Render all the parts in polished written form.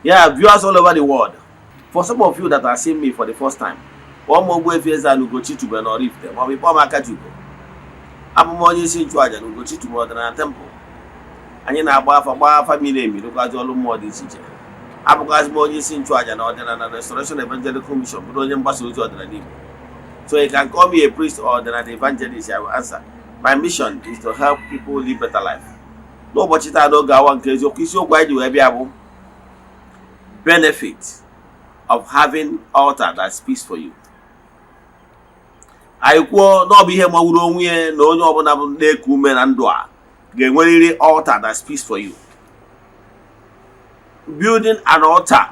Yeah, viewers all over the world. For some of you that are seeing me for the first time, kpọọ m Ogbuefi Eze-Ana Ugochi tubelu na Oraifite maọbụ ịkpọọ m Akachukwu. Abụ m onye isi nchụaja na Ugochi tubelu ọdịnala temple. Anyị na-agba afa, gbaa afa miri emi, rụkwazi ọrụ mmụọ dị iche iche. Abụkwazị m onye isi nchụaja na Ọdịnala Restoration Evangelical Mission, bụrụ onye mgbasa ozi ọdịnala Igbo. So you can call me a priest or ọdịnala evangelist, I will answer. My mission is to help people live better life. N'ụbọchị taa, n'oge awa nke eziokwu, isiokwu anyị ji wee bịa bụ benefit of having altar that speaks for you. Anyị kwuo na ọ bụ ihe magburu onwe ya na onye ọbụla bụ na-eku ume na ndụ a ga-enwerịrị altar that speaks for you. Building an altar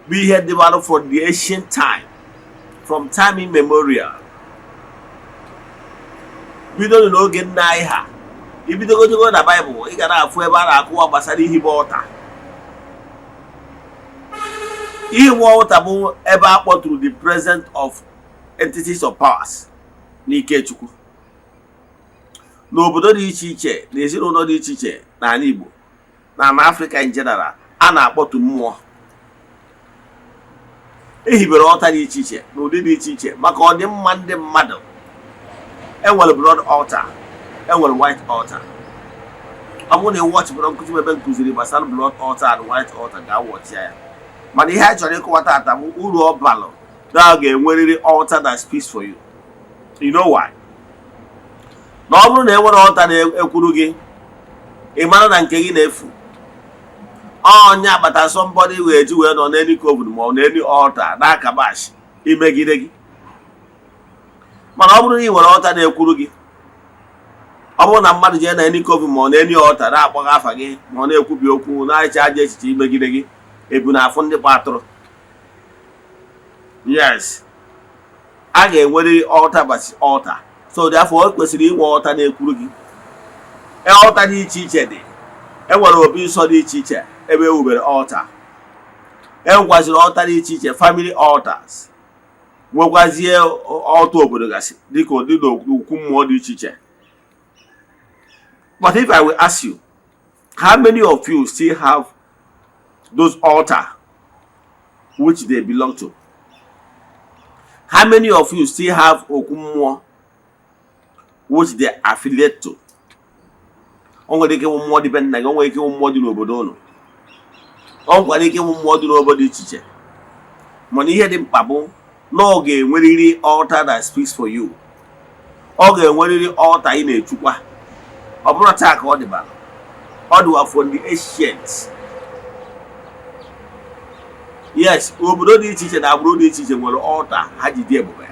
bụ ihe dịbara from the ancient time, from time immemorial, bido n'oge nna anyị ha. Ibidogodogo na Baịbụl, ị ga na-afụ ebe a na-akụwa gbasara ihibe altar. Ihibe altar bụ ebe a kpọtụrụ the presence of entities of powers n'ike Chukwu n'obodo dị iche iche na ezinụlọ dị iche iche. N'ala Igbo na na Afrịka in general, a na-akpọtu mmụọ. Ehibere altar dị iche iche na ụdị dị iche iche maka ọdịmma ndị mmadụ. Enwere blood altar, enwere white altar. Ọ bụrụ na ị watchbụrụ nkụzi ebe nkụziri gbasara blood altar and white altar, ga-awatch ya. Mana ihe anyị chọrọ ịkọwa taata bụ uru ọ balụ na a ga-enwerịrị altar that speaks for you. You know why? Na ọ bụrụ na e nwere altar na-ekwuru gị, ị mara na nke gị na-efu. Onye agbata somebody wee ji wee nọ n'elu coven ma ọ n'elu altar na-akabash imegide gị. Mana ọ bụrụ na ị nwere altar na-ekwuru gị, ọ bụrụ na mmadụ jee na any coven ma ọ na any altar na-akpọghị afa gị, ma ọ na-ekwubi okwu, na-eche ajọ echiche imegide gị, ebu na afụ ndị kpa atụrụ. Yes, a ga-enwerịrị altar basi altar. So therefore, o kwesịrị inwe altar na-ekwuru gị. Altar dị iche iche dị. Enwere obi nsọ dị iche iche ebe e wubere altar. Enwekwaziri altar dị iche iche, family altars, nwekwazie altar obodo gasị, dịka ụdị na okwu mmụọ dị iche iche. But if I will ask you, how many of you still have those altar which they belong to? How many of you still have okwu mmụọ which they affiliate to? O nwere ike ịwụ mmụọ dị be nna gị, o nwere ike ịwụ mmụọ dị n'obodo ụnụ, o nwekwara ike ịwụ mmụọ dị n'obodo dị iche iche. Mana ihe dị mkpa bụ na ọ ga-enwerịrị altar that speaks for you. Ọ ga-enwerịrị altar ị na-echukwa. Ọ bụrụ taa ka ọ dịbara, ọ dịwa from the ancient. Yes, obodo dị iche iche na agbụrụ dị iche iche nwere altar ha ji dị ebube.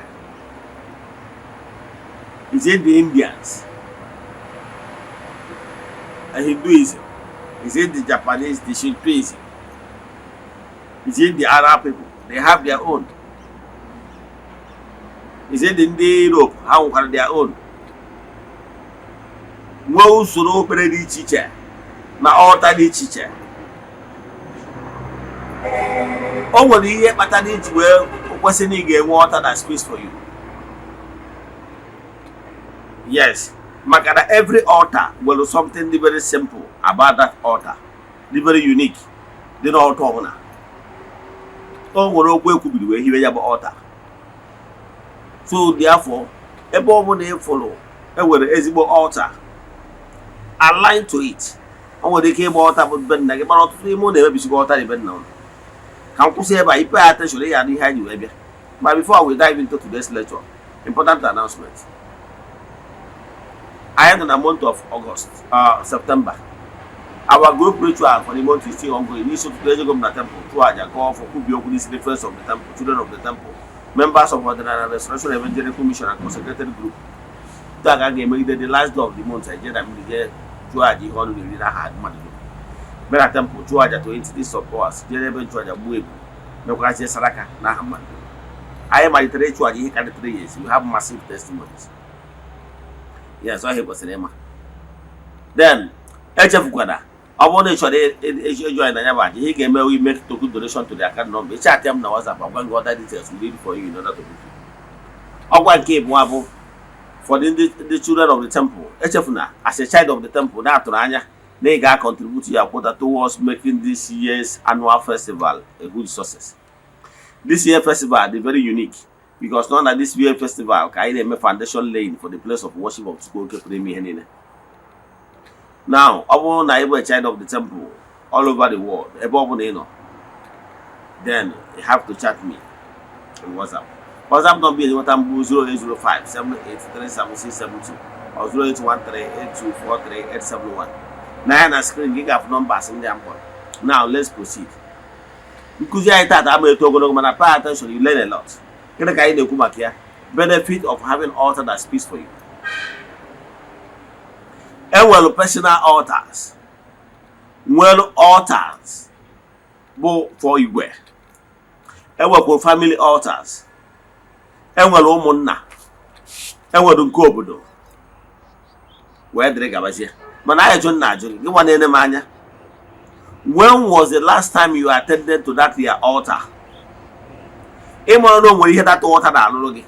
Is it the Indians, Hinduism? Is it the Japanese, the Shintoism? Is it the Arab people? They have their own. Is it ndị Europe? Ha nwekwara their own, nwee usoro okpere dị iche iche na altar dị iche iche. O nwere ihe kpatara iji wee kwesị na ị ga-enwe altar that speaks for you. Yes, maka na every altar nwere something dị very simple about that altar, dị very unique dị n'altar ọbụla. O nwere okwu ekwubiri wee hiwe ya bụ altar. So therefore, ebe ọbụla ị fụrụ enwere ezigbo altar, align to it. O nwere ike ịgba altar bụ be nna gị, mana ọtụtụ ime ụlọ emebisigo altar dị be nna ụlọ. Ka m kwụsị ebe a. Pay attention, ya na ihe anyị wee bịa. But before we dive into today's lecture, important announcement. Anyị nọ na month of August, September. Our group ritual for the month is still ongoing. N'isi ụtụtụ, ejego m na temple chụọ aja, gụọ ọfọ, kwubie okwu n'isi the friends of the temple, children of the temple, members of Ọdịnala Restoration Evangelical Mission and consecrated group. Taa ka a ga-emegide the last day of the month. Eje na mmiri, jee chụọ aja ihe ọnụ na-eri n'aha mmadụ dum, bịa na temple chụọ aja to entities of powers, jee n'ebe nchụaja gbuo ebu, mekwazie saraka n'aha mmadụ dum. Anyị malitere ịchụ aja ihe karịrị 3 years. We have massive testimonies. Yes, ọ ihe kwesịrị ịma. Then echefukwana, ọ bụrụ na ị chọrọ ịjoin na ya bụ aja, ihe ị ga-eme, we make token donation to the account number. Ị chat m na WhatsApp, agwa gị other details we need for you in order to book you. Ọgwa nke ịbụọ bụ for the children of the temple. Echefuna, as a child of the temple, na-atụrụ anya Na ị ga-contribute your quota towards making this year's annual festival a huge success. This year festival dị very unique because nọ na this year festival ka anyị na-eme foundation laying for the place of worship of Chukwu Oke pụrụ ime ihe niile. Now, ọ bụrụ na ị bụ a child of the temple all over the world, ebe ọ bụla ị nọ, then you have to chat me on WhatsApp. WhatsApp number is nweta mbụ 0805 7837672 or 08138243871. Na ya na screen gị ga-afụ numbers ndị a m kpọrọ. Now let's proceed. Nkụzi anyị taata ama eto ogologo, mana pay attention, you learn a lot. Gịnị ka anyị na-ekwu maka ya? Benefit of having altar that speaks for you. Enwere personal altars, nwere altars bụ for igwe, enwekwara family altars, enwere ụmụnna, enwere nke obodo, wee dịrị gabazie. Mana ajụjụ nna ajụ gị, gị nwa na-ene m anya: when was the last time you attended to that your altar? Ị mara na o nwere ihe that altar na-alụrụ gị?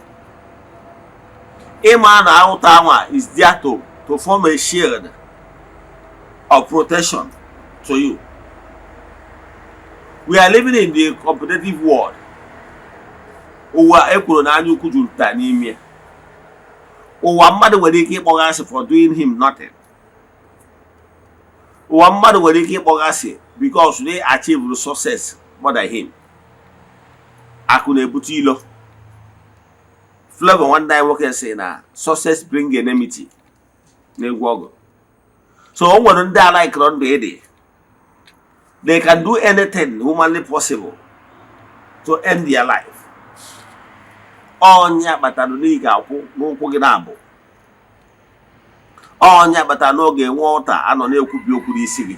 Ịma na altar anwa is there to form a shield of protection to you? We are living in the competitive world. Ụwa ekwuru na anya ukwu jupụtara n'ime ya. Ụwa mmadụ nwere ike ịkpọgasị for doing him nothing. Ụwa mmadụ nwere ike ịkpọgasị because they achieve success more than him. Akụ na-ebute ilo. Flavor, nwanne anyị nwoke, sị na success bring enmity n'egwu ọgụ. So o nwere ndị alaikọrọ ndụ ịdị. They can do anything humanly possible to end their life. Ọnya kpatara na ị ga-akwụ n'ụkwụ gị na-abụ. Ọnya kpatara na ọ ga-enwe altar anọ na-ekwubi okwu n'isi gị.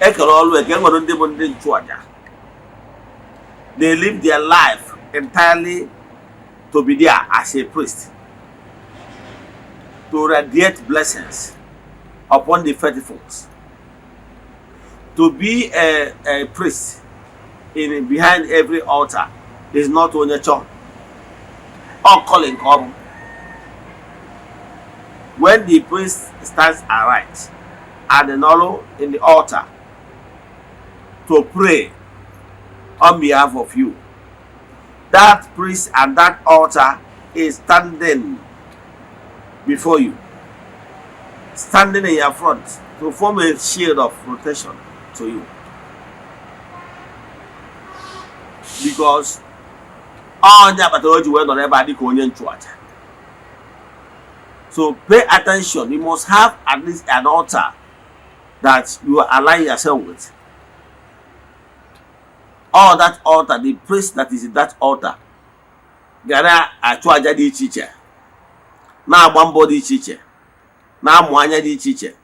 Ekere ọrụ eke. Enwere ndị bụ ndị nchụaja. They live their life entirely to be there as a priest, to radiate blessings upon the faithfuls. To be a priest in behind every altar is not onye chọọ ọ calling ka ọ bụ. When the priest stands aright and nọrọ in the altar to pray on behalf of you, that priest and that altar is standing before you, standing in your front to form a shield of protection to you, because onye kpatara o ji wee nọrọ ebe a dịka onye nchụaja. So pay attention. You must have at least an altar that you align yourself with. All that altar, the priest that is in that altar gara achụ aja dị iche iche, na-agba mbọ dị iche iche, na-amụ anya dị iche iche,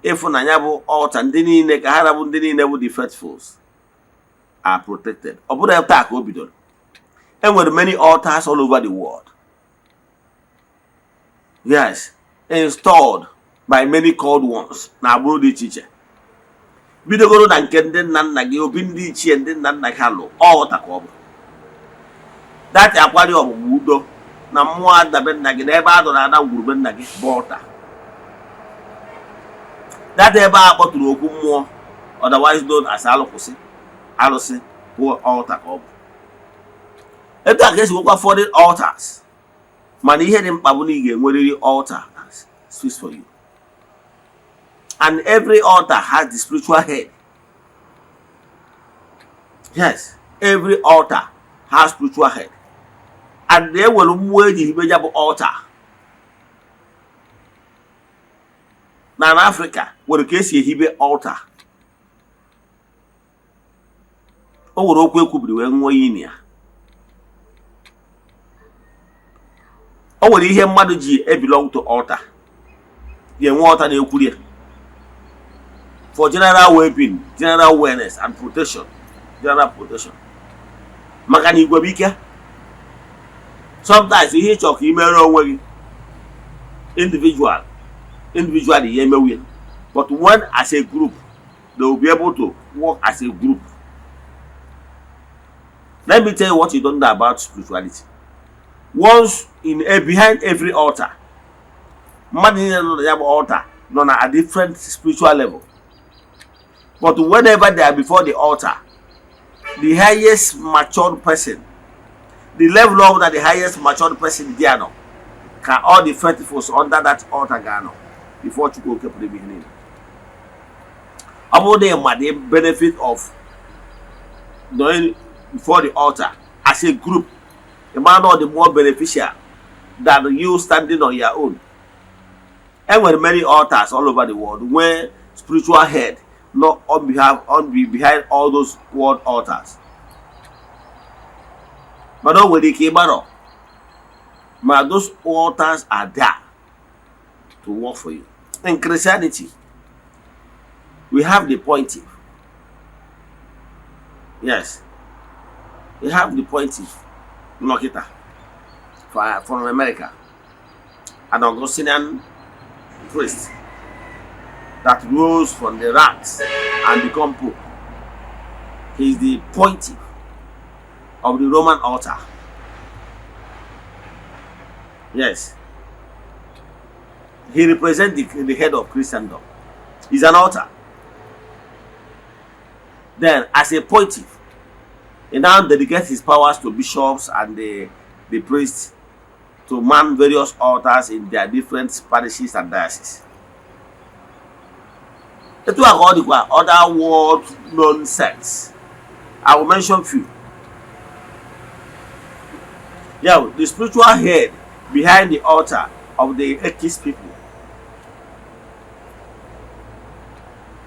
ịfụnanya bụ altar ndị niile ka ha rabụ, ndị niile bụ the faithfuls are protected. Ọ bụrụ taa ka o bidoro, enwere many altars all over the world, yes, installed by many called ones na agbụrụ dị iche iche, bidogoro na nke ndị nna nna gị, obi ndị ichie, ndị nna nna gị ha lụ altar ka ọ bụ dati akwari ọgbụgba udo na mmụọ adabe nna gị na ebe a dọrọ ada ngwurube nna gị bụ altar. Data ebe a kpọtụrụ okwu mmụọ, otherwise known as alụkwụsị arụsị, bụ altar ka ọ bụ. Etu a ka esi nwekwa foreign altars, mana ihe dị mkpa bụ na ị ga-enwerịrị altar that speaks for you, and every altar has the spiritual head. Yes, every altar has spiritual head, and e nwere mmụọ eji hibe ya bụ altar. Na Afrịka nwere ka esi ehibe altar. O nwere okwu ekwubiri wee ṅụọ iyi na ya. O nwere ihe mmadụ ji ebelong to altar, ga-enwe altar na-ekwuri ya for general well-being, general awareness and protection, general protection, maka na igwe bụ ike. Sometimes ihe ịchọ ka ị mere onwe gị individual, individually ya emewu ya, but when as a group, they will be able to work as a group. Let me tell you what you don't know about spirituality. Once in a behind every altar, mmadụ niile nọ na ya bụ altar nọ na a different spiritual level, but whenever they are before the altar, the highest matured person, the level of that, the highest matured person there nọ ka all the faithfuls under that altar ga-anọ before Chukwu Oke pụrụ ime ihe niile. Ọ bụrụ na ị ma the benefit of knowing before the altar as a group, ị ma na ọ dị more beneficial than you standing on your own. Enwere many altars all over the world where spiritual head not on behalf on be behind all those world altars, mana o nwere ike ịgbarọ ma those altars are there to work for you. In Christianity, we have the pontiff. Yes, we have the pontiff Lokita from America, an Augustinian priest that rose from the ranks and become pope. He is the pontiff of the Roman altar. Yes. He represents the head of Christendom. He's an altar. Then, as a pontiff, he now delegates his powers to bishops and the priests to man various altars in their different parishes and dioceses. Etu a ka ọ dịkwa other world known sects. I will mention few. Yeah, the spiritual head behind the altar of the Ekis people.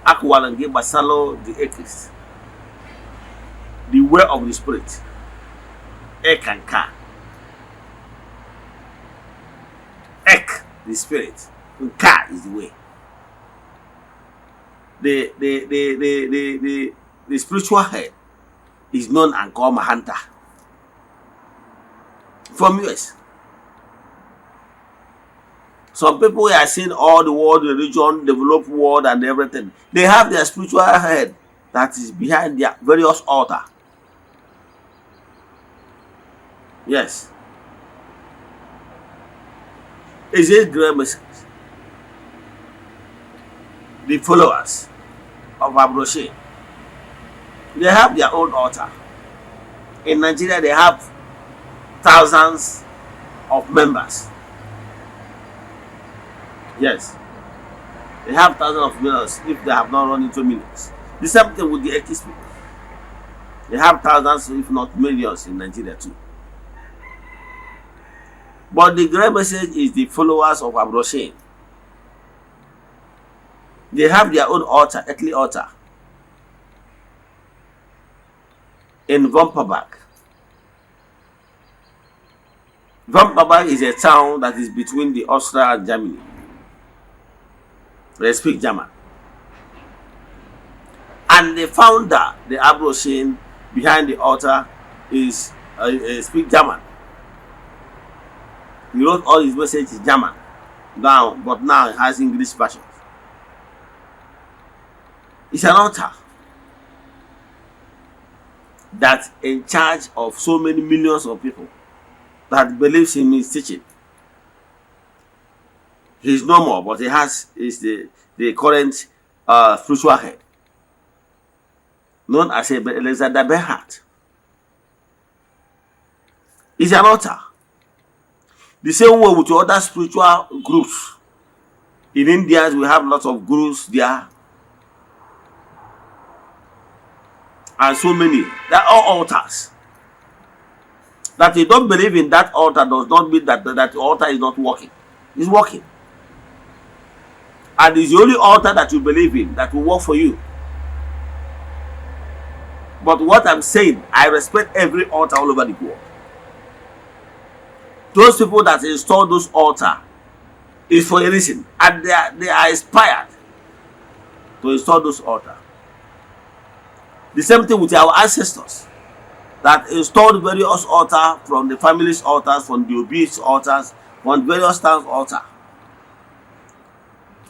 Akụwara gị gbasara the Ekis, the way of the spirit, Ekanka. Ek, the spirit, Nka is the way. The spiritual head is known and called Mahanta from US. Some people are seeing all the world religion, developed world, and everything. They have their spiritual head that is behind their various altar. Yes. Is it great message? The followers of Abroshe, they have their own altar. In Nigeria, they have thousands of members. Yes. They have thousands of millions if they have not run into millions. The same thing with the Ekis people. They have thousands, if not millions, in Nigeria too. But the great message is the followers of Abroshin. They have their own altar, earthly altar, in Vomperberg. Vomperberg is a town that is between the Austria and Germany. They speak German. And the founder, the Abroshin, behind the altar is speak German. He wrote all his messages in German down, but now he has English versions. It's an altar that in charge of so many millions of people that believes in his teaching. He's no more, but he has is the current spiritual head, known as Alexander Berhart. It's an altar. The same way with other spiritual groups. In India, we have lots of gurus there. And so many. They are all altars. That you don't believe in that altar does not mean that that altar is not working. It's working. And it's the only altar that you believe in that will work for you. But what I'm saying, I respect every altar all over the world. Those people that install those altar is for a reason, and they are inspired to install those altar. The same thing with our ancestors that installed various altar from the family's altars, from the Obi's altars, from various towns altar.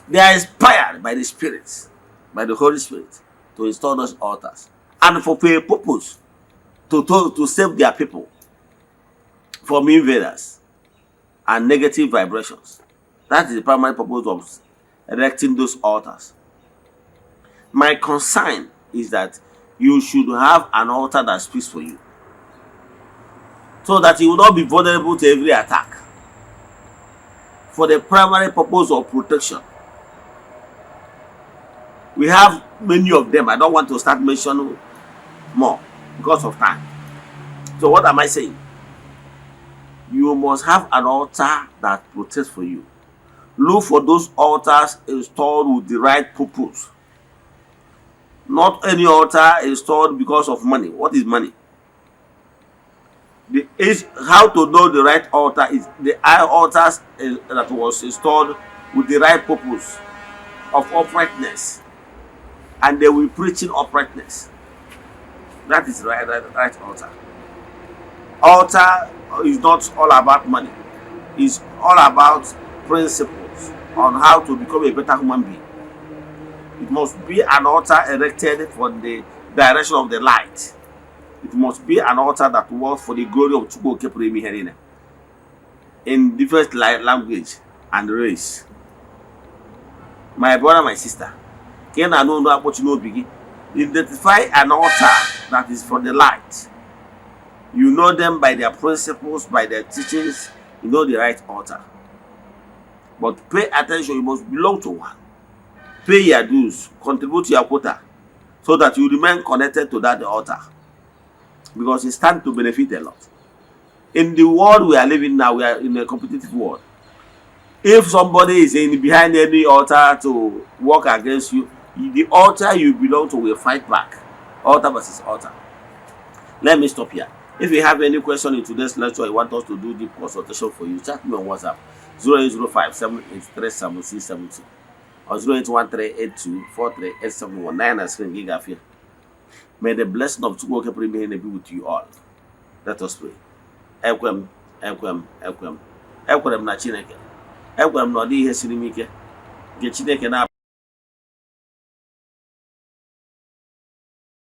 They are inspired by the spirits, by the Holy Spirit, to install those altars, and for a purpose, to save their people from invaders and negative vibrations. That is the primary purpose of erecting those altars. My concern is that you should have an altar that speaks for you, so that you will not be vulnerable to every attack, for the primary purpose of protection. We have many of them. I don't want to start mentioning more because of time. So what am I saying? You must have an altar that protects for you. Look for those altars installed with the right purpose. Not any altar installed because of money. What is money? The is how to know the right altar is the altars that was installed with the right purpose of uprightness, and they will preaching uprightness. That is the right altar. Altar is not all about money. It's all about principles on how to become a better human being. It must be an altar erected for the direction of the light. It must be an altar that works for the glory of Chukwu Oke pụrụ ime ihe niile in different language and race. My brother, my sister, ka ị na-anụ olu akpọchi n'obi gị, identify an altar that is for the light. You know them by their principles, by their teachings. You know the right altar. But pay attention, you must belong to one. Pay your dues, contribute your quota, so that you remain connected to that altar, because it stands to benefit a lot. In the world we are living now, we are in a competitive world. If somebody is in behind any altar to work against you, the altar you belong to will fight back. Altar versus altar. Let me stop here. If you have any question in today's lecture, you want us to do deep consultation for you, chat me on WhatsApp 0805 7837672 or 0813 824 3871 and screen gigafia. May the blessing of Chukwu Oke pụrụ be with you all. Let us pray. Ekwem, ekwem, ekwem. Ekwere m na Chineke. Ekwere m na ọ dịghị ihe siri m ike nke Chineke na